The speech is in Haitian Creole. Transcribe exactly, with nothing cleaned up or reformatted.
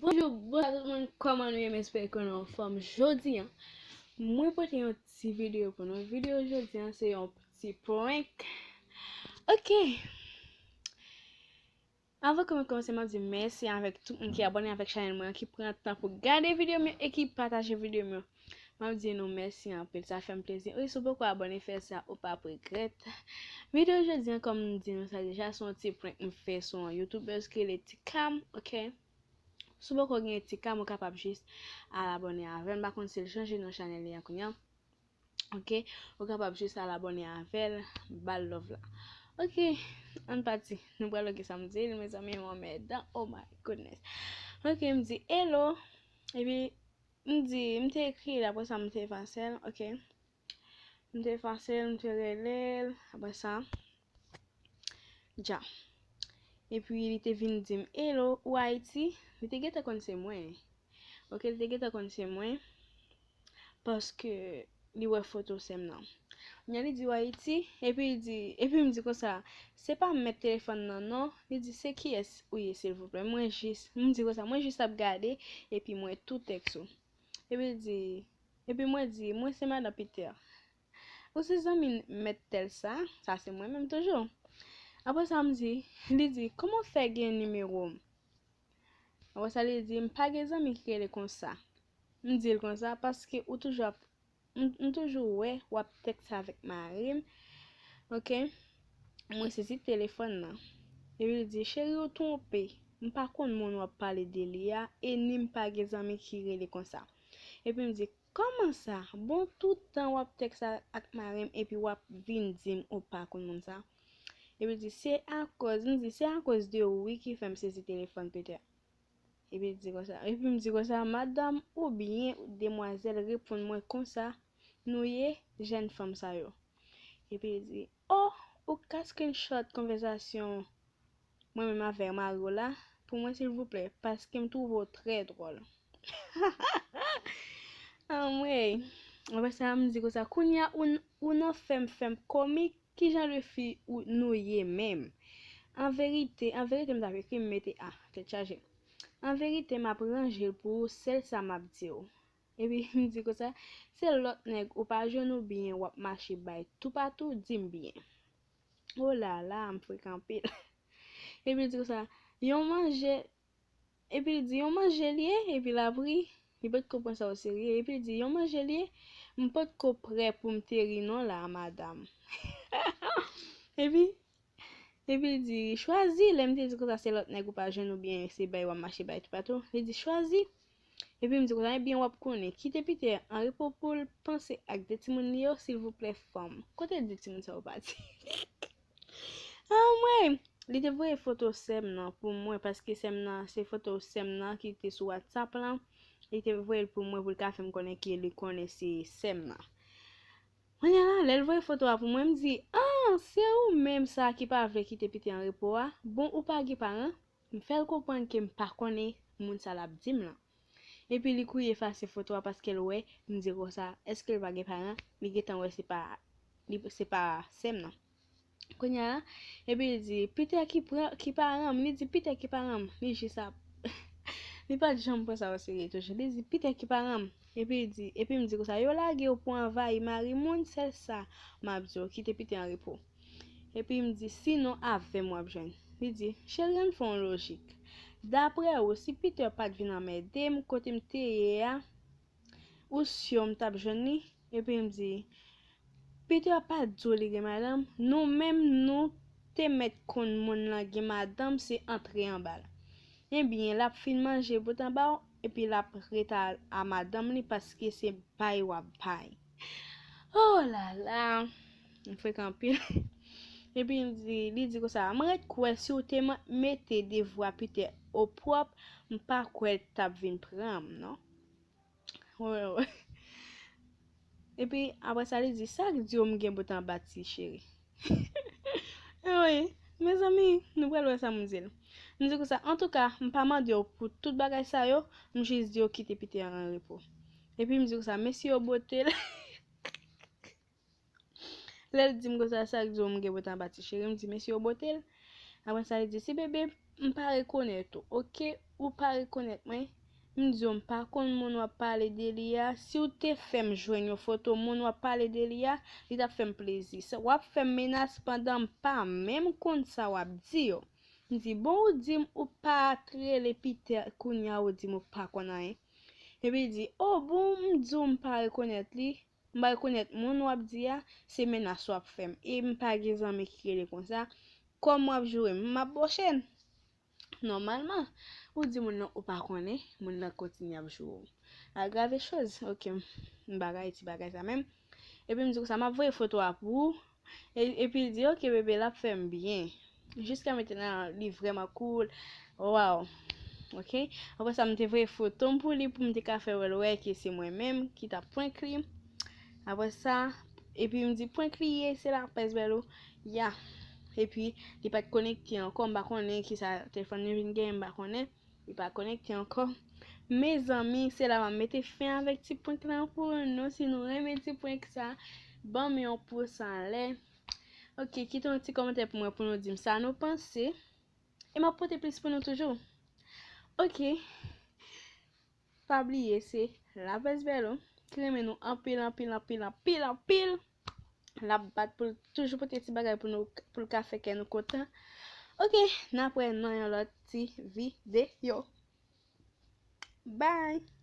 Bonjou, bonswa tout moun, kòman nou ye? M espere ke nou anfòm. Jodi a, mwen pote yon ti videyo pou nou. Videyo jodi a, se yon ti prank. Ok. Avan ke mwen kòmanse, m ap di mèsi avèk tout moun ki abòne avèk chanèl mwen an, ki pran tan pou gade videyo m yo e ki pataje videyo m yo. M ap di nou mèsi anpil, sa fè m plezi. Wi, si w poko abòne, fè sa, ou p ap regrèt. Videyo jodi a, kòm m di nou sa deja, se yon ti prank m fè sou yon youtubèz ki rele Ti Cam, ok? Si w poko gen Ti Cam, ou kapab jis al abòne avè l. M pa konn si l chanje non chanèl li a kounye a. Ok, ou kapab jis al abòne avè l, ba l love la. Ok, ann pati. Nou pral wè kisa m di l, mezanmi, m anmèdan. Oh my goodness. Ok, m di, "Hello." Epi, m di, m te ekri l, apre sa, m te efase l, ok. M te efase l, m te rele l, apre sa, dja. Epi, li te vin di m, "Hello, ou Ayiti?" Li te gentan konn se mwen. Ok, li te gentan konn se mwen. Paske li wè foto sè m nan. Kounye a li di, "Ou Ayiti?" Epi li di, epi m di konsa, "Se pa mèt telefòn nan, non." Li di, "Se kiyès ou ye, silvouplè?" Mwen jis, m di konsa, "Mwen jis ap gade, epi mwen tou tèks ou." Epi li di, epi mwen di, "Mwen se madan Peter." "Ou se zanmi mèt tèl sa?" Sa se mwen menm toujou. Apre sa, m di, li di, "Kòman w fè gen nimewo m?" Apre sa, li di, "M pa gen zanmi ki rele konsa." M di l konsa, "Paske ou toujou ap, m, m toujou wè w ap tèks avèk mari m." Ok? Mwen sezi telefòn nan. Epi li di, "Cheri, ou twonpe. M pa konn moun w ap pale de li a, e ni m pa gen zanmi ki rele konsa." Epi m di, "Kòman sa? Bon, tout tan w ap tèks a, ak mari m, epi w ap vin di m ou pa konn moun sa?" Epi li di, "Se akòz," m di, "Se akòz de ou wi ki fè m sezi telefòn Peter." Epi li di konsa, epi m di konsa, "Madanm oubyen demwazèl, reponn mwen konsa nou ye, jèn fanm sa yo." Epi li di, "Oh, ou ka screenshot konvèsasyon mwen menm avè mari w la pou mwen, silvouplè, paske m twouve w trè dwòl." Anmwey. Apre sa, m di konsa, "Kounye a, ou, ou nan fè m, fè m komik, ki jan de fi ou, nou ye menm?" An verite, an verite, m t ap ekri, m mete a, tèt chaje. "An verite, m ap ranje l pou ou, sèl sa m ap di w." Epi, m di konsa, "Se lòt nèg ou pa jwenn oubyen w ap mache bay toupatou, di m byen." O la la, m frekan anpil. Epi li di konsa, "Yon manje," epi li di, "Yon manje l ye," epi l ap ri, li potko pran sa oserye, epi li di, "Yon manje l ye, m potko prè pou m te ri non la, madanm." Epi, epi li di, "Chwazi," lè m te di konsa, "Se lòt nèg ou pa jwenn oubyen se bay w ap mache bay toupatou," li di, "Chwazi." Epi m di konsa, "Ebyen, w ap konnen, kite Peter an repo pou l panse ak de timoun li yo, silvouplè, fanm." Kote de timoun sa yo pati? Anmwey! Li te voye foto sè m nan pou mwen, paske sè m nan, se foto sè m nan ki te sou WhatsApp lan. Li te voye l pou mwen pou l ka fè m konnen ke li konnen se sè m nan. Kounye a la, lè l voye foto a pou mwen, m di, "Ah, se ou menm sa ki pa vle kite Peter an repo a? Bon, ou pa gen paran?" M fè l konprann ke m pa konnen moun sa l ap di m lan. Epi li kouri efase foto a paske l wè m di konsa, èske l pa gen paran? Li gentan wè se pa, li, se pa sè m nan. Kounye a, epi li di, "Peter ki pran, ki paran m?" Li di, "Peter ki paran m?" Li jis ap, li pa t janm pran sa oserye toujou. Li di, "Peter ki paran m?" Epi li di, epi m di konsa, "Yo lage w pou anvayi mari moun, sèl sa m ap di w, kite Peter an repo." Epi m di, "Sinon, avè m w ap jwenn." Li di, "Cheri, ann fè yon lojik. Daprè ou, si Peter pa t vin anmède m kote m te ye a, ou si m t ap jwenn li?" Epi m di, "Peter pa t di w li gen madanm? Nou menm, nou te mèt konn moun lan gen madanm, se antre anba l. Ebyen, l ap fin manje bout anba w, epi l ap ret a, a madanm li paske se bay w ap bay." Oh la la, m frekan anpil. Epi m di, li di konsa, "M ret kwè si w te ma-, mete devwa Peter opwòp, m pa kwè l t ap vin pran m, non." Wi, wi. Epi, apre sa, li di, "Sa k di w m gen bout anba ti cheri?" Wi, mezanmi, nou pral wè sa m di l. M di konsa, "Antouka, m pa mande w pou tout bagay sa yo, m jis di w kite Peter an repo." Epi m di konsa, "Mesye yo bote l." Lè l di m konsa, "Sa k di w m gen bout anba ti cheri?" M di, "Mesye yo bote l." Apre sa, li di, "Ti bebe, m pa rekonèt ou, oke? Ou pa rekonèt mwen?" M di w, m pa konn moun w ap pale de li a. Si w te fè m jwenn yon foto moun w ap pale de li a, li t ap fè m plezi. Sa, w ap fè m menas pandan m pa menm konn sa w ap di yo. M di, bon, ou di m ou pa t rele Peter, kounye a ou di m ou pa konn anyen. Epi li di, o bon, m di w m pa rekonèt li, m pa rekonèt moun w ap di a, se menas w ap fè m. E m pa gen zanmi ki rele konsa. Kòm w ap joure m, m ap bòche n. Nòmalman, ou di moun nan ou pa konnen, moun nan kontinye ap joure w. Agrave choz. Ok, m bagay, ti bagay sa menm. Epi m di konsa, m ap voye foto a pou ou. E, epi l di, ok, bebe, l ap fè m byen. Jiska mentnan, li vrèman cool. Waw. Ok? Apre sa, m te voye foto m pou li, pou m te ka fè wè l wè ke se mwen menm ki t ap prank li. Apre sa, epi m di, prank li ye, se la, pès bèl ou. Ya. Epi, li pa t konekte ankò, m pa konnen kisa telefòn li vin genyen, m pa konnen. Li pa konekte ankò. Mezanmi, se la m ap mete fen avèk ti prank lan pou nou. Si nou renmen ti prank sa, ban m yon pous anlè. Ok, kite yon ti kòmantè pou mwen, pou nou di m sa nou panse. E m ap pote plis pou nou toujou. Ok. Pa bliye, se Lapès Bèlo ki renmen nou anpil, anpil, anpil, anpil, anpil. L ap bat pou l toujou pote ti bagay pou nou, pou l ka fè kè nou kontan. Ok, n ap wè nan yon lòt ti videyo. Bye!